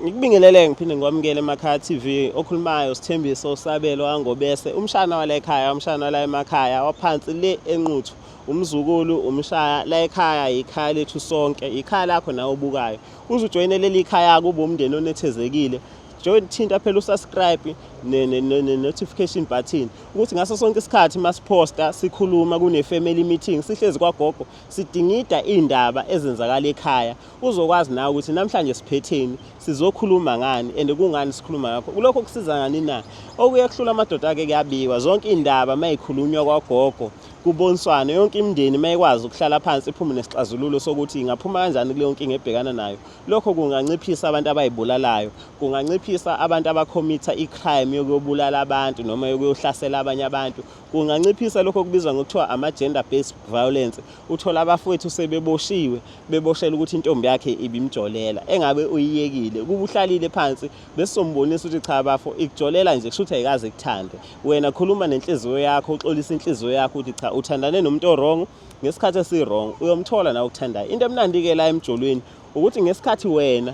Ngikubingelele ngiphinde ngikwamukele emakhaya TV. Okhulumayo Sithembiso Sabelo Angobese, umshana wala ekhaya, umshana wala emakhaya waphansi le eNquthu, umzukulu umshaya la ekhaya. Ikhaya lethu sonke, ikhaya lakho nawe obukayo. Uze ujoyine leli khaya kube umndeni onethezekile. Join, thinta phela usubscribe ne-notification button ukuthi ngaso sonke isikhathi masiphosta sikhuluma kune-family meeting, sihlezi kwagogo sidingida iy'ndaba ezenzakala ekhaya, uzokwazi nawe ukuthi namhlanje siphetheni, sizokhuluma ngani and kungani sikhuluma ngakho. Lokho kusiza ngani na? Okuye kuhlula amadoda-ke kuyabiwa zonke iy'ndaba uma yikhulunywa kwagogo, kuboniswane yonke imindeni. Uma ikwazi ukuhlala phansi iphume nesixazululo sokuthi ingaphuma kanjani kuleyo nkinga ebhekana nayo, lokho kunganciphisa abantu abayibulalayo, kunganciphisa abantu abakhomitha i-crime yokuyobulala abantu noma yokuyohlasela abanye abantu, kunganciphisa lokho okubizwa ngokuthiwa ama-gender based violence. Uthola abafowethu sebeboshiwe, beboshela ukuthi intombi yakhe ibimjolela engabe uyiyekile. Kuba uhlalile phansi besizombonisa ukuthi cha bafo, ikujolela nje, kusho ukuthi ayikaze ikuthande wena. Khuluma nenhliziyo yakho, uxolise inhliziyo yakho ukuthi cha, uthandane nomuntu o-wrong ngesikhathi esi-wrong, uyomthola nawe okuthandayo. Into emnandi-ke la emjolweni ukuthi ngesikhathi wena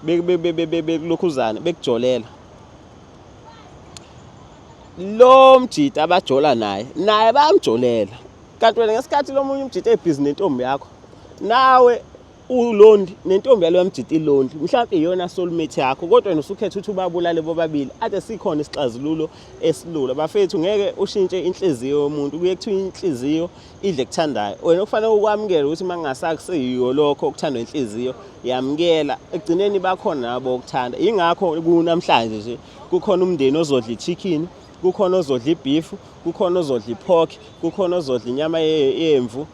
bekulokhuzana bekujolela lo mjita abajola naye, naye bayamjolela, kanti wena ngesikhathi lo munye umjita ebhizi nentombi yakho, nawe u-lonely, nentombi yaloya mjita i-lonely, mhlawumbe iyona soulmate yakho, kodwa wena usukhetha ukuthi ubabulale bobabili. Ade sikhona isixazululo esilula bafethu, ngeke ushintshe inhliziyo yomuntu. Kuye kuthiwa inhliziyo idle kuthandayo. Wena kufanele ukwamukele ukuthi uma kungasakuseyiyo lokho okuthandwa inhliziyo, yamukela, ekugcineni bakhona nabo okuthanda. Yingakho kunamhlanje nje kukhona umndeni ozodla i-chicken, kukhona ozodla i-beef, kukhona ozodla i-pork, kukhona ozodla inyama yemvu.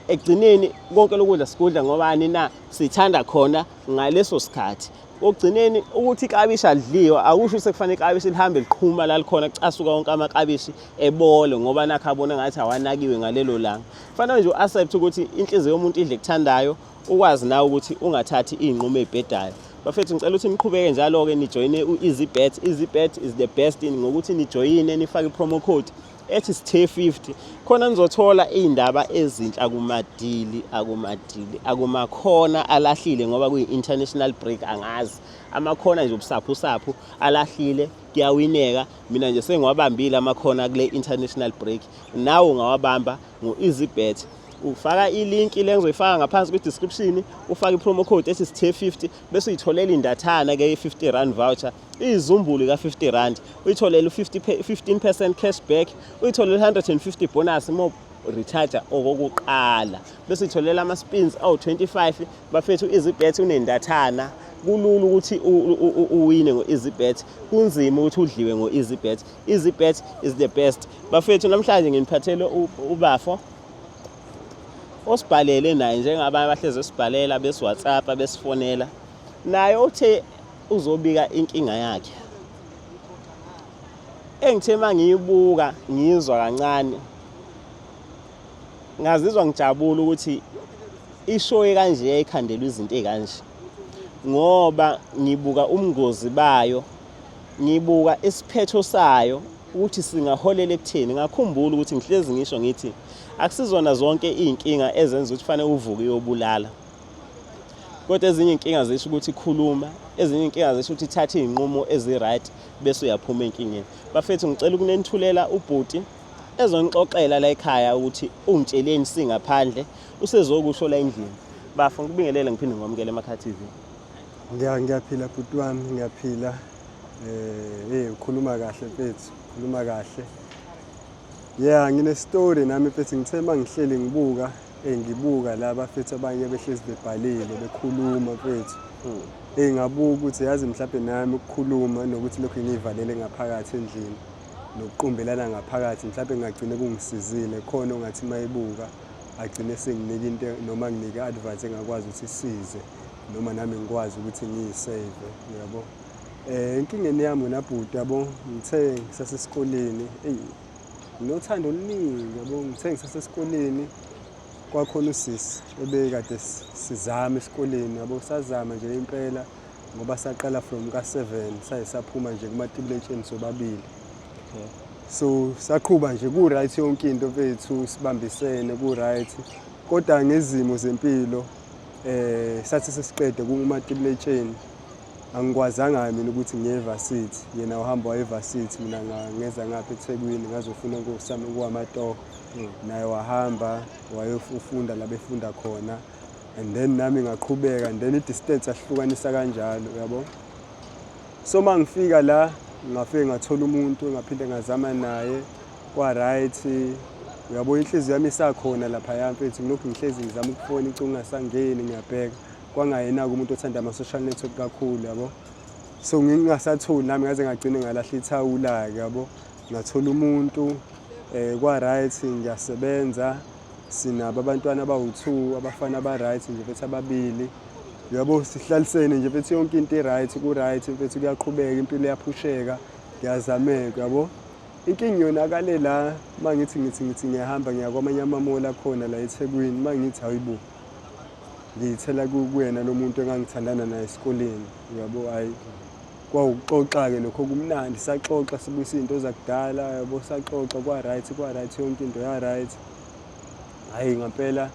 Ekugcineni konke lokudla sikudla ngobani na? Sithanda khona ngaleso sikhathi. Okugcineni ukuthi iklabishi alidliwa akusho ukuthi kufanele iklabishi lihambe liqhuma lalikhona, kucasuka wonke amaklabishi ebole ngoba nakho abona ngathi awanakiwe ngalelo langa. Kufanele nje u-accept ukuthi inhliziyo yomuntu idle kuthandayo, ukwazi nawe ukuthi ungathathi iy'nqumo ey'bhedayo. Bafethu, ngicela ukuthi niqhubeke njalo-ke nijoyine u-EasyBet. EasyBet is the best in ngokuthi nijoyine, nifake i-promo code ethi sithe 50 khona nizothola iy'ndaba ezinhle. Akumadili, akumadili, akumakhona alahlile ngoba kuyi-international break. Angazi amakhona nje ubusaphusaphu alahlile, kuyawineka. Mina nje sengiwabambile amakhona kule international break, nawe ungawabamba ngo-EasyBet. Ufaka ilinki le ngizoyifaka ngaphansi kwi-description, ufake i-promo code ethi sithe 50 bese uyitholela indathana-ke i-R50 voucher, iyizumbulu ka-R50, uyitholele u-50 15% cashback, uyitholele 150 bonus uma recharge okokuqala, bese uyitholela ama-spins awu-25. Bafethu, EasyBet unendathana. Kulula ukuthi uwine ngo-EasyBet, kunzima ukuthi udliwe ngo-EasyBet. EasyBet is the best. Bafethu, namhlanje nginiphathele ubafo osibhalele naye njengabanye abahlezi esibhalela, besiWhatsApp, besifonela. Naye uthe uzobika inkinga yakhe engithe uma ngiyibuka ngizwa kancane ngazizwa ngijabula ukuthi i-show kanje yayikhandelwa izinto ey'kanje, ngoba ngibuka umngozi bayo, ngibuka isiphetho sayo ukuthi singaholela ekutheni. Ngakhumbula ukuthi ngihlezi ngisho ngithi akusizona zonke iy'nkinga ezenza ukuthi fanele uvuke uyobulala, kodwa ezinye iy'nkinga zisho ukuthi khuluma, ezinye iy'nkinga zisho ukuthi thatha iy'nqumo ezi-right bese uyaphuma enkingeni. Bafethu, ngicela ukunenithulela ubhuti ezonixoxela la ekhaya ukuthi ungitsheleni singaphandle, usezokusho la endlini. Bafo, ngikubingelele ngiphinde ngikwamukele emakhaya TV. Ngiyaphila bhuti wami, ngiyaphila. Hey, ukhuluma kahle mfethu, ukhuluma kahle. Yeah, ngine story nami mfethu. Ngithe mangihleli ngibuka, ngibuka la bafethu abanye behlezi bebhalile bekhuluma mfethu. Ngabuka ukuthi yazi mhlawumbe nami ukukhuluma nokuthi lokhu ngiyivalele ngaphakathi endlini nokuqumbelana ngaphakathi mhlawumbe ngagcine kungisizile khona, ongathi mayibuka agcine senginika into noma nginike advice engakwazi ukuthi isize noma nami ngikwazi ukuthi ngiyisave, uyabo. Inkingeni yami wena bhuti, yabo, ngithe ngisasesikoleni, eyi, nginothando oluningi, yabo. Ngithe ngisasesikoleni kwakhona usisi ebekade sizama esikoleni, yabo, sazama nje impela ngoba saqala from ka-7 saye saphuma nje kumatibuletsheni sobabili. So saqhuba nje ku-right yonke into mfethu, sibambisene ku-right, kodwa ngezimo zempilo sathi sesiqede kumatibuletsheni. Angikwazanga mina ukuthi ngiye evarsity, yena uhamba waye evarsity, mina ngeza ngapha eThekwini ngazofuna kusami kuwamatoho. Naye wahamba wayofunda la befunda khona and then nami ngaqhubeka and then i-distance yahlukanisa kanjalo uyabo. So uma ngifika la ngafike ngathola umuntu ngaphinde ngazama naye kwa-right uyabo, inhliziyo yami isakhona laphaya mfethu, ngilokhu ngihlezi ngizama ukufona icingo ngasangeni, ngiyabheka kwangayena-ke umuntu othanda ama-social network kakhulu yabo. So ngingasatholi nami ngaze ngagcine ngalahla ithawula-ke yabo, ngathola umuntu kwa-right ngiyasebenza, sinabo abantwana abawu-2 abafana aba-right nje mfethu ababili uyabo, sihlalisene nje mfethu yonke into i-right, ku-right mfethu, kuyaqhubeka impilo iyaphusheka, kuyazameka uyabo. Inkinga yonakale la uma ngithi ngithi ngithi ngiyahamba ngiya kwamanye ama-mall akhona la eThekwini, uma ngithi hayibo ngiyithela kuyena lo muntu engangithandana naye esikoleni uyabo. Hhayi kwawukuxoxa-ke lokho kumnandi, saxoxa sibuyisa iy'nto zakudala yabo, saxoxa kwa-right kwa-right yonke into ya-right. Hhayi ngampela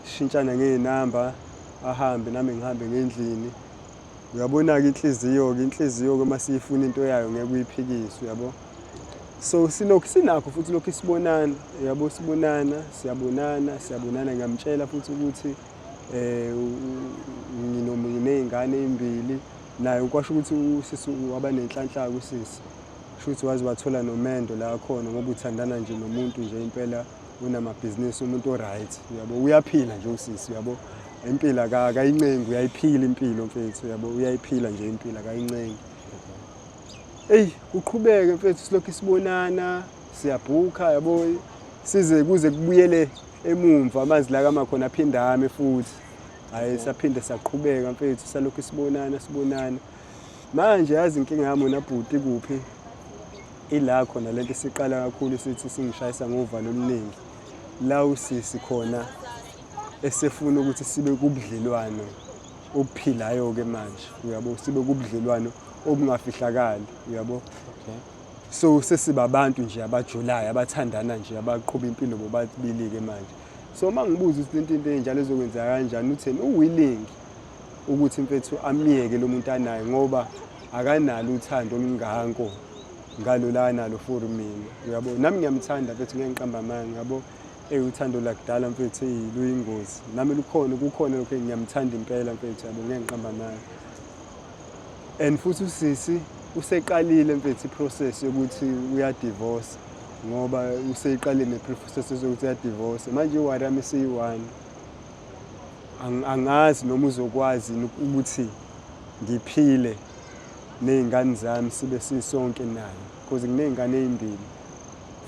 sishintshana ngey'namba, ahambe nami ngihambe ngendlini. Uyabona-ke inhliziyo-ke, inhliziyo-ke uma siyifuna into yayo ngeke uyiphikise uyabo. So silokhu sinakho futhi lokhu sibonana uyabo, sibonana siyabonana siyabonana, ngiyamtshela futhi ukuthi nginey'ngane ey'mbili naye kwasho ukuthi usisi waba nenhlanhla usisi, kusho ukuthi waze wathola nomendo la khona ngoba uthandana nje nomuntu nje impela unamabhizinisi, umuntu o-right uyabo, uyaphila nje usisi uyabo, impilo akayincengi, uyayiphila impilo mfethu uyabo, uyayiphila nje impilo akayincengi. Eyi kuqhubeke mfethu silokhu sibonana siyabhukha yabo, size kuze kubuyele emumva amanzi la kama khona aphinde ame futhi. Hhayi saphinde saqhubeka mfethu salokhu sibonana sibonana. Manje yazi inkinga yami wena bhuti kuphi? Ila khona lento isiqala kakhulu sithi singishayisa ngovalo oluningi. La usisi khona esefuna ukuthi sibe kubudlelwano obuphilayo-ke manje uyabo, sibe kubudlelwano obungafihlakali uyabo. Okay. So sesiba abantu nje abajulayo abathandana nje abaqhuba impilo bobabili-ke manje. So uma ngibuza ukuthi lento into enjalo izokwenzeka kanjani, utheni u-willing ukuthi mfethu amyeke lo muntu anaye ngoba akanalo uthando olunganko ngalo la analo for mina uyabo. Nami ngiyamthanda mfethu, ngeke ngiqambe amanga yabo, uthando lakudala mfethu luyingozi, nami lukhona kukhona lokho ngiyamthanda impela mfethu yabo, ngeke ngiqambe amanga. And futhi usisi useqalile mfethu i-process yokuthi uyadivorce ngoba useyiqalile ne-process yokuthi uyadivorce. Manje i-worry yami isiyi-one, angazi noma uzokwazi ukuthi ngiphile ney'ngane zami sibe sisonke naye because nginey'ngane ey'mbili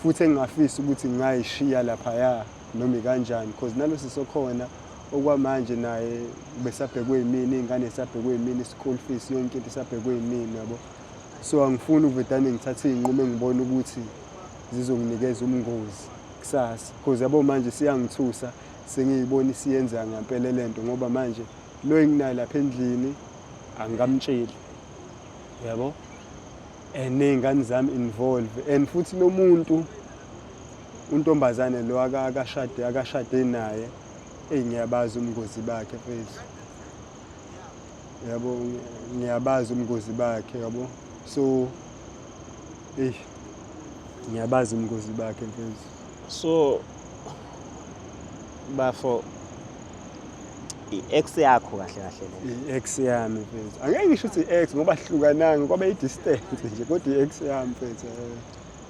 futhi engingafisi ukuthi ngingayishiya laphaya noma ikanjani because nalo sisi okhona okwamanje naye besabhekwe yimina, iy'ngane zisabhekwe yimina, i-school fees yonke into isabhekwe yimina yabo. So angifuni ukuvedane ngithathe iy'nqumo engibona ukuthi zizonginikeza ubungozi kusasa because yabo manje siyangithusa sengiyibona isiyenzeka ngampela lento ngoba manje lo enginaye lapha endlini angikamtsheli uyabo, and ney'ngane zami involve and futhi lo muntu untombazane lo akashade akashade naye, eyi ngiyabazi ubungozi bakhe mfethu yabo, ngiyabazi ubungozi bakhe yabo. So eyi ngiyabazi ubungozi bakhe mfethu. So bafo, i-ex yakho kahle kahle le? I-ex yami mfethu, angeke ngisho ukuthi i-ex ngoba hlukananga kwaba i-distance nje, kodwa i-ex yami mfethu.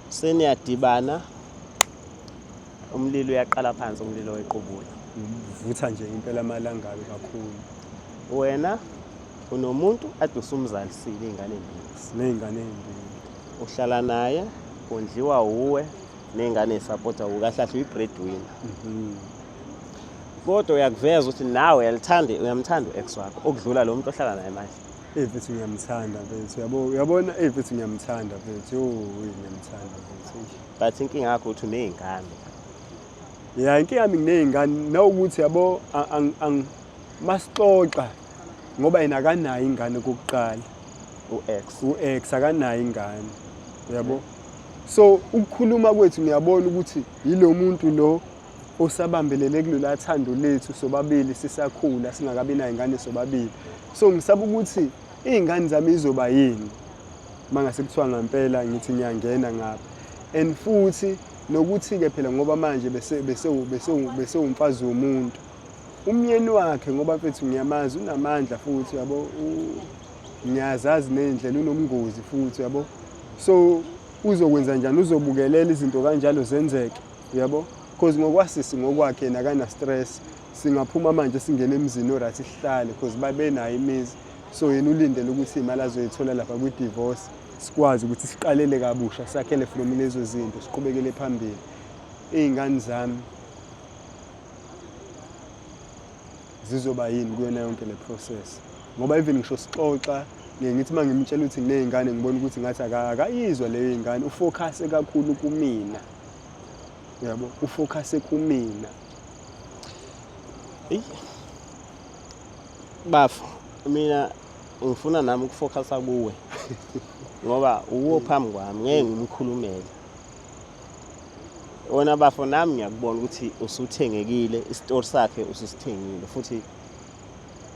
Seniyadibana, umlilo uyaqala phansi, umlilo wequbula. Uvutha nje impela amalangabi kakhulu. Wena unomuntu ade usumzalisile iy'ngane ey'mbili. Siney'ngane ey'mbili. Uhlala naye, kondliwa wuwe, ney'ngane ey'sapotha wuwe, kahle kahle uyi-breadwinner. Kodwa uyakuveza ukuthi nawe uyalithanda, uyamthanda u-ex wakho okudlula lo muntu ohlala naye manje. Eyi mfethu ngiyamthanda mfethu, uyabo, uyabona, eyi mfethu ngiyamthanda mfethu, yo ngiyamthanda mfethu. But inkinga yakho ukuthi uney'ngane. Ya inkinga yami nginey'ngane, nawukuthi yabo masixoxa ngoba yena akanayo ingane kokuqala. U-ex. U-ex akanayo ingane, uyabo. So ukukhuluma kwethu ngiyabona ukuthi yilo muntu lo osabambelele kulolu thando lethu sobabili sisakhula singakabi nayo ingane sobabili. So ngisaba ukuthi Iy'ngane zami izoba yini uma ngase kuthiwa ngampela ngithi ngiyangena ngapha? And futhi nokuthi-ke phela ngoba manje bese umfazi womuntu, umyeni wakhe, ngoba mfethu ngiyamazi unamandla futhi, yabo, ngiyazazi ney'ndlela, unomngozi futhi, yabo. So uzokwenza njani? Uzobukelela izinto kanjalo zenzeke, yabo? Because ngokwasisi ngokwakhe yena akana stress, singaphuma manje singene emzini o-right sihlale, because babenayo imizi. So yena ulindele ukuthi imali azoyithola lapha kwi-divorce sikwazi ukuthi siqalele kabusha, sakhele from lezo zinto, siqhubekele phambili. Iy'ngane zami zizoba yini kuyona yonke le process? Ngoba even ngisho sixoxa, ngiye ngithi uma ngimtshela ukuthi nginey'ngane, ngibona ukuthi ngathi akayizwa leyo y'ngane, ufocuse kakhulu kumina, uyabo, ufocuse kumina. Eyi. Bafo, mina ngifuna nami ukufocusa kuwe ngoba uwo phambi kwami, ngeke ngimkhulumele wena bafo. Nami ngiyakubona ukuthi usuthengekile, isitori sakhe ususithengile, futhi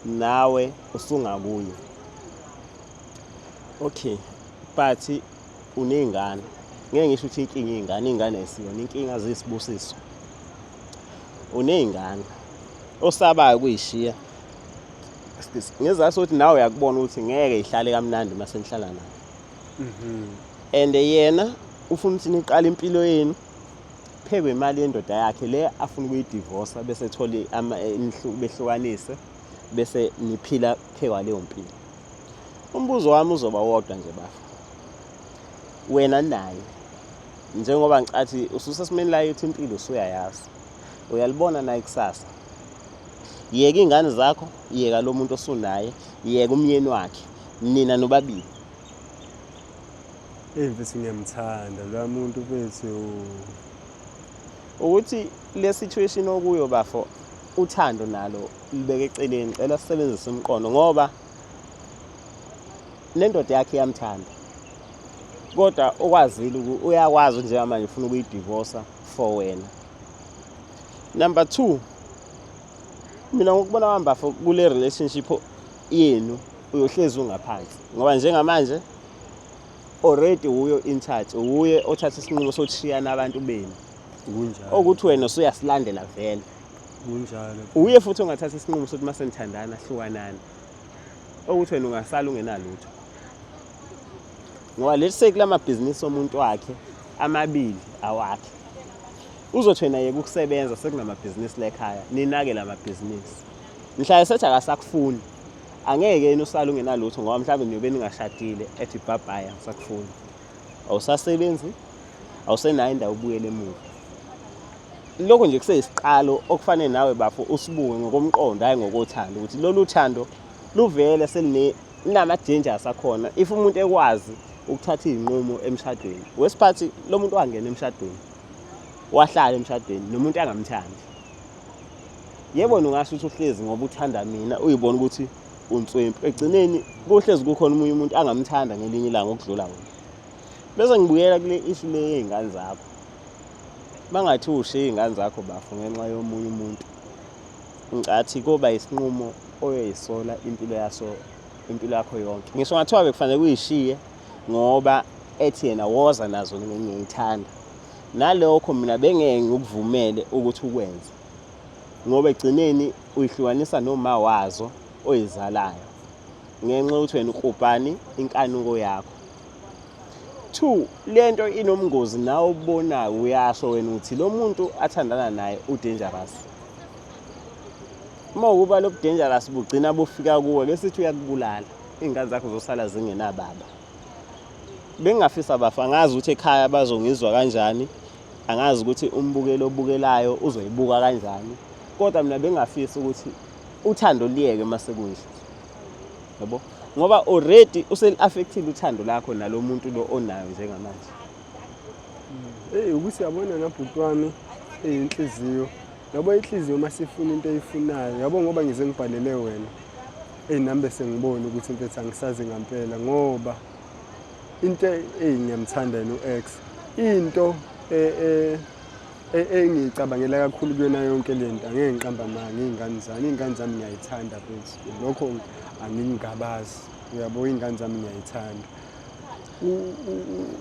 nawe usungakuye. Okay, but uney'ngane, ngeke ngisho ukuthi inkinga iy'ngane, iy'ngane ayisiyona inkinga, ziyisibusiso. Uney'ngane osabayo ukuyishiya ngezathu sokuthi nawe uyakubona ukuthi ngeke ihlale kamnandi uma senihlala naye, and yena ufuna ukuthi niqale impilo yenu phekwe imali yendoda yakhe le afuna ukuyidivosa, bese ethole behlukanise, bese niphila phekwa leyo mpilo. Umbuzo wami uzoba wodwa nje bafo, wena naye, njengoba ngicathi ususesimeni la yokuthi impilo usuyayazi, uyalibona naye kusasa, yeka iy'ngane zakho, yeka lo muntu osunaye, yeka umyeni wakhe, nina nobabili. Eyi mfethu, ngiyamthanda loya muntu mfethu. Ukuthi le situation okuyo bafo, uthando nalo libeke eceleni, cela sisebenzise umqondo, ngoba le ndoda yakhe iyamthanda, kodwa okwazile uyakwazi njengamanje ufuna ukuyidivosa for wena. Number 2, mina ngokubona kwami bafo, kule relationship yenu uyohlezi ungaphansi, ngoba njengamanje already uyo in charge, uye othatha isinqumo sokushiyana abantu benu. Kunjalo. Okuthi wena usuyasilandela vele. Kunjalo. Uye futhi ongathatha isinqumo sokuthi uma senithandana hlukanani, okuthi wena ungasala ungenalutho, ngoba let's say kula mabhizinisi omuntu wakhe amabili awakhe, uzothi wena yeka ukusebenza, sekunamabhizinisi lekhaya, ninake la mabhizinisi. Mhla esethi akasakufuni, angeke yena usale ungenalutho, ngoba mhlawumbe niyobe ningashadile, ethi bye bye, angisakufuni, awusasebenzi, awusenayo indawo ubuyele emuva. Lokho nje kuseyisiqalo okufanele nawe bafo usibuke ngokomqondo, hhayi ngokothando, ukuthi lolu thando luvele seline nama-dangers akhona. If umuntu ekwazi ukuthatha iy'nqumo emshadweni wesiphathi, lo muntu wangena emshadweni, wahlala emshadweni nomuntu angamthandi, yebo, ungasho ukuthi uhlezi ngoba uthanda mina, uyibona ukuthi unswempu, ekugcineni kuhlezi kukhona omunye umuntu angamthanda ngelinye ilanga okudlula wena. Bese ngibuyela kule issue le yey'ngane zakho. Bangathi ushiye iy'ngane zakho bafo ngenxa yomunye umuntu, ngicathi koba isinqumo oyoyisola impilo yaso, impilo yakho yonke. Ngisho ngathiwa bekufanele kuyishiye ngoba ethi yena woza nazo ngiyayithanda, nalokho mina bengeke ngikuvumele ukuthi ukwenze, ngoba ekugcineni uyihlukanisa noma wazo oyizalayo ngenxa yokuthi wena ukrupani inkanuko yakho. Two, lento inomngozi, nawe ubonayo, uyasho wena uthi lo muntu athandana naye udangerous. Uma ukuba lobu dangerous bugcina bufika kuwe, besithi uyakubulala, iy'ngane zakho zosala zingenababa. Bengingafisa bafa, angazi ukuthi ekhaya bazongizwa kanjani, angazi ukuthi umbukeli obukelayo uzoyibuka kanjani, kodwa mina bengingafisa ukuthi uthando liyeke uma sekunje, yabo, ngoba already useli-affectile uthando lakho nalo muntu lo onayo njengamanje. Eyi, ukuthi yabona nabhuti wami, eyinhliziyo, yabo, inhliziyo uma sifuna into eyifunayo, yabo, ngoba ngize ngibhalele wena, eyi, nami bese ngibona ukuthi mfethu angisazi ngampela, ngoba into eyi, ngiyamthanda yena u-ex. Into engiyicabangela kakhulu kuyona yonke lento, angeke ngiqamba amanga, iy'ngane zami, iy'ngane zami ngiyayithanda mfethu, lokho angingabazi. Uyabo, iy'ngane zami ngiyayithanda.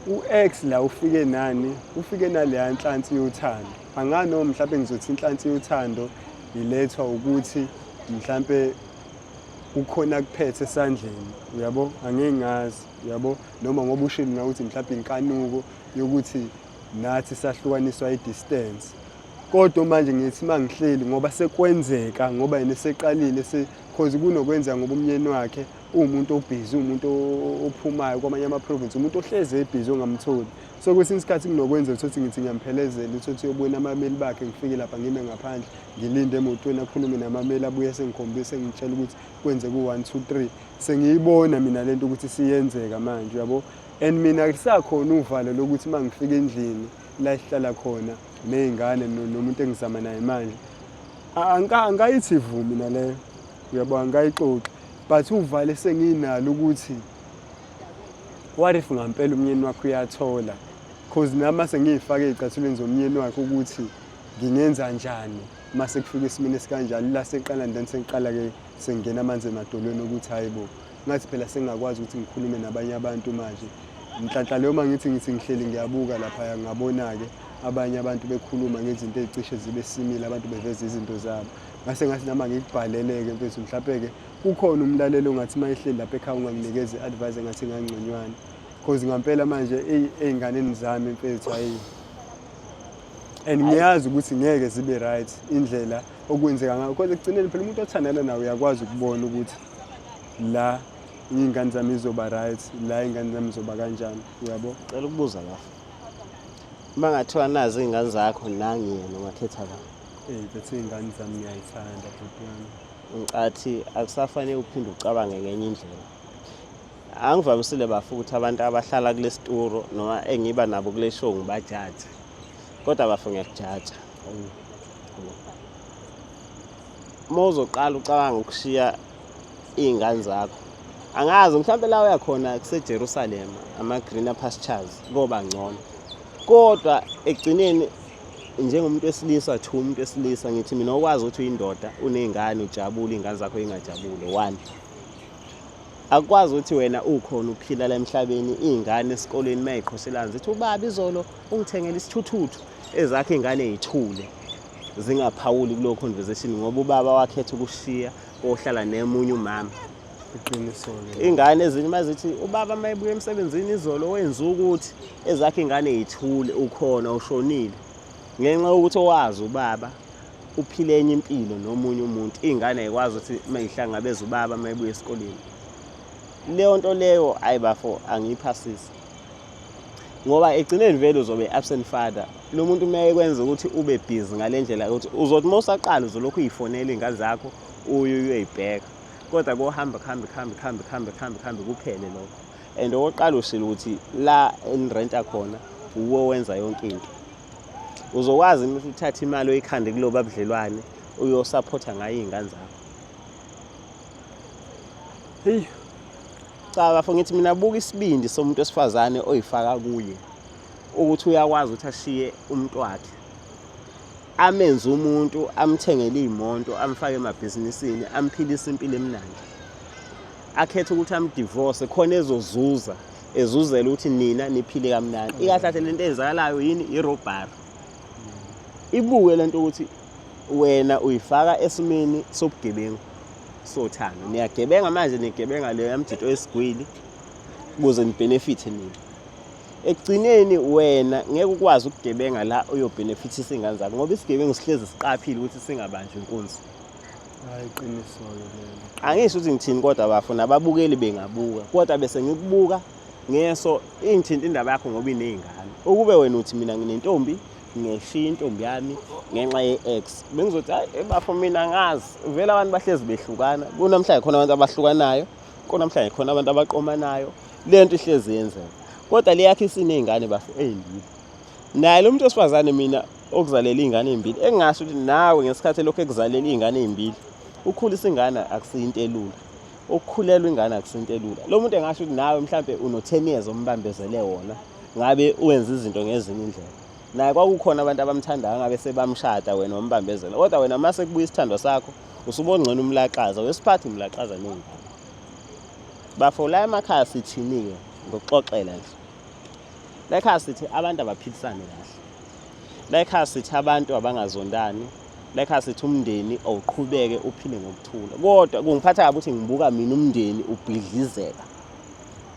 U-ex la ufike nani? Ufike naleya nhlansi yothando. Angani noma mhlawumbe ngizothi inhlansi yothando ilethwa ukuthi mhlampe kukhona kuphethe esandleni, uyabo, angeke ngazi, uyabo, noma ngoba ushilo na ukuthi mhlawumbe inkanuko yokuthi nathi sahlukaniswa i-distance. Kodwa manje ngithi uma ngihleli ngoba sekwenzeka, ngoba yena eseqalile se cause kunokwenzeka ngoba umnyeni wakhe uwumuntu obhizi, uwumuntu ophumayo kwamanye ama-province, umuntu ohlezi ebhizi ongamtholi. So kwesinye isikhathi kunokwenzeka ukuthi ngithi ngiyamuphelezela, uthi uyobona abameli bakhe, ngifike lapha ngime ngaphandle, ngilinde emotweni akhulume nabameli, abuye sengikhombisa engitshela ukuthi kwenzeka u-one two three. Sengiyibona mina lento ukuthi siyenzeka manje, uyabo. And mina kusakhona uvalo lokuthi uma ngifika endlini la esihlala khona ney'ngane nomuntu engizama naye manje, angayithi vumi naleyo, uyabo, angayixoxi. But uvalo esenginalo ukuthi what if ngampela umnyeni wakhe uyathola, cause nami mase ngiyifake ey'cathulweni zomnyeni wakhe ukuthi ngingenza njani mase kufika esimeni esikanjalo la seqala, and then sengiqala-ke sengingena amanzi emadolweni ukuthi hayi bo, ngathi phela sengingakwazi ukuthi ngikhulume nabanye abantu manje. Nhlanhla leyo uma ngithi ngihleli ngiyabuka laphaya, ngabona-ke abanye abantu bekhuluma ngezinto ey'cishe zibe simile, abantu beveza izinto zabo. Ngase ngathi nami angikubhalele-ke mfethu, mhlampe-ke kukhona umlaleli ongathi uma ehleli lapha ekhaya unganginikeza i-advice engathi ingangconywana, cause ngampela manje ey'nganeni zami mfethu, hayi, and ngiyazi ukuthi ngeke zibe right indlela okwenzeka ngayo, cause ekugcineni phela umuntu othandana nawe uyakwazi ukubona ukuthi la iy'ngane zami izoba right, la iy'ngane zami izoba kanjani, uyabo. Cela ukubuza bafo, uma ngathiwa nazi iy'ngane zakho nangi yena, ungakhetha ba? Eyi mfethu, iy'ngane zami ngiyayithanda bhuti wami. Ngicathi akusafanele uphinde ucabange ngenye indlela. Angivamisile bafo ukuthi abantu abahlala kule situro noma engiba nabo kule show ngibajaje, kodwa bafo ngiyakujaja. Uma uzoqala ucabanga ukushiya iy'ngane zakho, angazi mhlawumbe la uyakhona kuseJerusalema, ama-greener pastures, koba ngcono. Kodwa ekugcineni njengomuntu wesilisa, thu umuntu wesilisa, ngithi mina okwazi ukuthi uyindoda, uney'ngane, ujabule, iy'ngane zakho y'ngajabule. One, akukwazi ukuthi wena ukhona uphila la emhlabeni, iy'ngane esikoleni uma y'qhoshelana zithi ubaba izolo ungithengele isithuthuthu, ezakho iy'ngane y'thule zingaphawuli kulowo conversation ngoba ubaba wakhetha ukushiya ohlala nemunye umama. Iqiniso-ke. Ingane ezinye mazithi ubaba uma ebuya emsebenzini izolo wenza ukuthi, ezakho ingane y'thule, ukhona ushonile ngenxa yokuthi owazi ubaba uphile enye impilo nomunye umuntu. Iy'ngane ayikwazi ukuthi uma y'hlangabeza ubaba uma ebuya esikoleni. Leyo nto leyo, ayi bafo, angiyiphasisi, ngoba ekugcineni vele uzobe absent father. Lo muntu uma ekwenza ukuthi ube busy ngale ndlela ukuthi uzothi uma usaqala uzolokhu uyifonela iy'ngane zakho, uye uyoyibheka, kodwa kohamba kuhambe kuhambe kuhambe kuhambe kuhambe kuhambe kuphele lokho. And okokuqala ushilo ukuthi la enirenta khona uwe wenza yonke into. Uzokwazi ukuthi uthathe imali oyikhande kuloba budlelwane uyosaphotha ngayo iy'ngane zakho? Heyi. Cha bafo, ngithi mina buka isibindi somuntu wesifazane oyifaka kuye ukuthi uyakwazi ukuthi ashiye umuntu wakhe, amenze umuntu, amthengele iy'moto, amfake emabhizinisini, amphilise impilo emnandi, akhethe ukuthi amdivorce khona ezozuza, ezuzela ukuthi nina niphile kamnandi. Ikahle kahle lento eyenzakalayo yini? I-robbery. Ibuke lento ukuthi wena uyifaka esimeni sobugebengu sothando, niyagebenga manje, nigebenga leyo yamjito esigwili ukuze nibhenefithe nina. Ekugcineni wena ngeke ukwazi ukugebenga la uyobhenefithisa iy'ngane zakho, ngoba isigebengu sihlezi siqaphile ukuthi singabanjwa inkunzi. Hayi, iqiniso-ke lelo. Angisho ukuthi ngithini, kodwa bafo nababukeli bengabuka, kodwa bese ngikubuka ngeso ingithinta indaba yakho ngoba iney'ngane. Ukube wena uthi mina nginentombi, ngishiya intombi yami ngenxa ye-ex, bengizothi hayi bafo mina ngazi vele abantu bahlezi behlukana. Kunamhlanje khona abantu abahlukanayo, kunamhlanje khona abantu abaqomanayo, le nto ihlezi yenzeka. Kodwa le yakho isiney'ngane bafo ey'mbili, naye lo muntu wesifazane mina okuzalela iy'ngane ey'mbili, engingasho ukuthi nawe ngesikhathi elokhu ekuzalela iy'ngane ey'mbili, ukukhulisa ingane akusiyo into elula, ukukhulelwa ingane akusiyo into elula. Lo muntu engasho ukuthi nawe mhlampe uno-10 years ombambezele wona, ngabe wenza izinto ngezinye indlela. Naye kwakukhona abantu abamthandayo ngabe sebamshada, wena wambambezela. Kodwa wena mase kubuya isithandwa sakho usubongcono umlaxaza wesiphathi, umlaxaza ney'ngane. Bafo, la emakhaya sithini-ke ngokuxoxela nje? La ekhaya sithi abantu abaphilisane kahle. La ekhaya sithi abantu abangazondani. La ekhaya sithi umndeni awuqhubeke uphile ngokuthula. Kodwa kungiphatha kabi ukuthi ngibuka mina umndeni ubhidlizeka.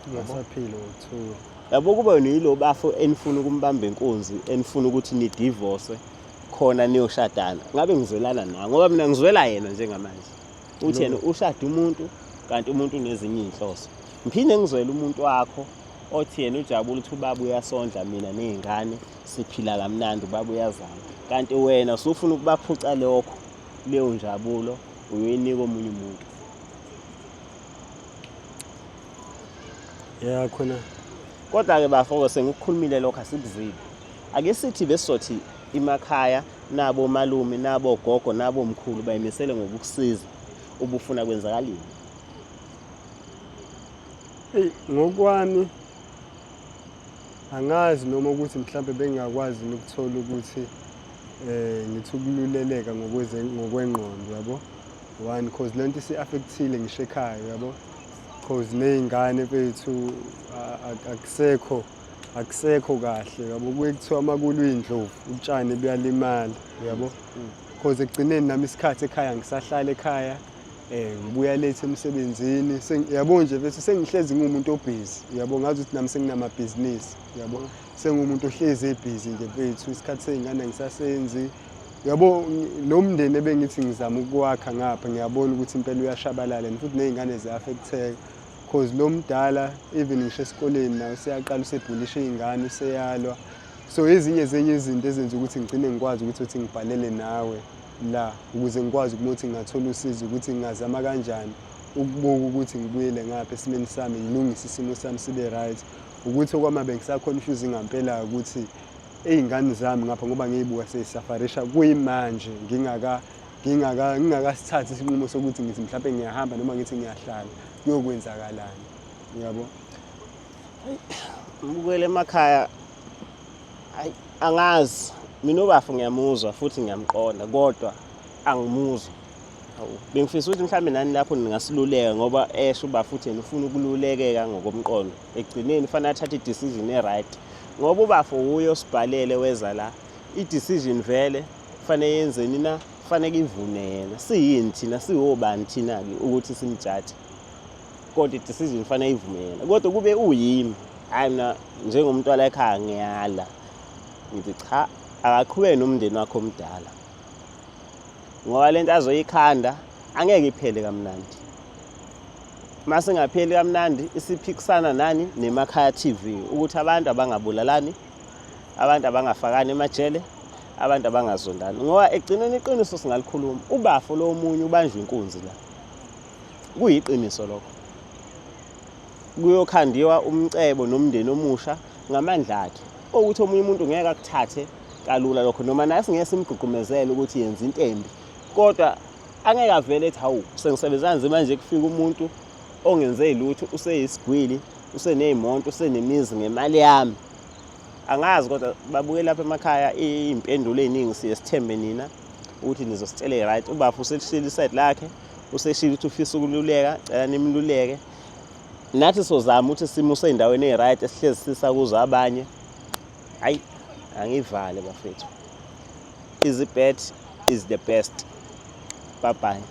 Ungasaphili ngokuthula. Yabo, kube niyilo bafo enifuna ukumbamba inkunzi, enifuna ukuthi nidivorce khona niyoshadana. Ngabe ngizwelana nawe ngoba mina ngizwela yena njengamanje. Uthi yena ushada umuntu kanti umuntu unezinye iy'nhloso. Ngiphinde ngizwele umuntu wakho othi yena ujabula ukuthi ubaba uyasondla mina ney'ngane, siphila kamnandi, ubaba uyazama. Kanti wena usufuna ukubaphuca lokho, leyo njabulo uyoyinika omunye umuntu. Ya khona. Kodwa-ke bafo, sengikukhulumile lokho, asikuzibi. Ake sithi besizothi imakhaya nabo malume nabo gogo nabo mkhulu bayimisele ngokukusiza, ubufuna kwenzakalini? Eyi, ngokwami angazi noma ukuthi mhlambe bengingakwazi ukuthola ukuthi ngithi ukululeleka ngokwengqondo, yabo. One, cause lento isi-affectile ngisho ekhaya, yabo, cause ney'ngane bethu akusekho kahle, yabo. Kuye kuthiwa uma kulwa iy'ndlovu utshani buyalimala, yabo, cause ekugcineni nami isikhathi ekhaya ngisahlala ekhaya, ngibuya late emsebenzini, yabo nje bese sengihlezi ngiwumuntu obhizi, yabo, ngazi ukuthi nami senginamabhizinisi, yabo, sengumuntu ohlezi ebhizi nje mfethu. Isikhathi sey'ngane ngisasenzi, yabo. Lo mndeni ebengithi ngizama ukuwakha ngapha, ngiyabona ukuthi impela uyashabalala and futhi ney'ngane ziya-affecteka, cause lo mdala even ngisho esikoleni nawe useyaqala usebhulisha iy'ngane, useyalwa. So ezinye zenye izinto ezenza ukuthi ngigcine ngikwazi ukuthi ngibhalele nawe la ukuze ngikwazi ukuthi ngingathola usizo, ukuthi ngingazama kanjani ukubuka ukuthi ngibuyele ngapha esimeni sami, ngilungise isimo sami sibe right, ukuthi okwama bengisa-confuse ngampela ukuthi iy'ngane zami ngapha, ngoba ngiy'buka seyisufferisha kuyimanje ngingakasithathi isinqumo sokuthi ngithi mhlawumbe ngiyahamba noma ngithi ngiyahlala, kuyokwenzakalani, yabo. Mbukele emakhaya, hayi, angazi mina ubafo ngiyamuzwa futhi ngiyamqonda, kodwa angimuzwa. Hawu, bengifisa ukuthi mhlawumbe nani lapho ningasiluleka, ngoba esho uba futhi yena ufuna ukululekeka ngokomqondo. Ekugcineni kufanele athathe i-decision e-right, ngoba ubafo wuye osibhalele weza la. I-decision vele kufanele yenzeni na? Kufanele ivune yena. Siyini thina? Siwobani thina-ke ukuthi simjaje? Kodwa i-decision kufanele ivume yena. Kodwa kube uyimi, hhayi, mina njengomuntu wala ekhaya ngiyala, ngithi cha, akaqhubeke nomndeni wakhe omdala, ngoba lento azoyikhanda angeke iphele kamnandi. Mase ingapheli kamnandi, isiphikisana nani neMakhaya TV ukuthi abantu abangabulalani, abantu abangafakani emajele, abantu abangazondani, ngoba ekugcineni iqiniso singalikhuluma, ubafo lo omunye ubanjwe inkunzi la. Kuyiqiniso lokho, kuyokhandiwa umcebo nomndeni omusha ngamandla akhe, ukuthi omunye umuntu ngeke akuthathe kalula lokho, noma naye singeke simgqugqumezele ukuthi yenza into embi, kodwa angeke avele ethi, "Hawu, sengisebenza kanzima nje, kufika umuntu ongenze lutho, useyisigwili, useney'moto, usenemizi ngemali yami." Angazi, kodwa babuke lapha emakhaya, iy'mpendulo ey'ningi siye sithembe nina ukuthi nizositshela right. Ubafo uselishilo i-side lakhe, useshilo ukuthi ufisa ukululeka, cela nimluleke. Nathi sozama ukuthi simuse ey'ndaweni ey'right esihlezi sisa kuzo abanye. Hayi, angivale bafethu. Easy Bet is the best. Bye bye.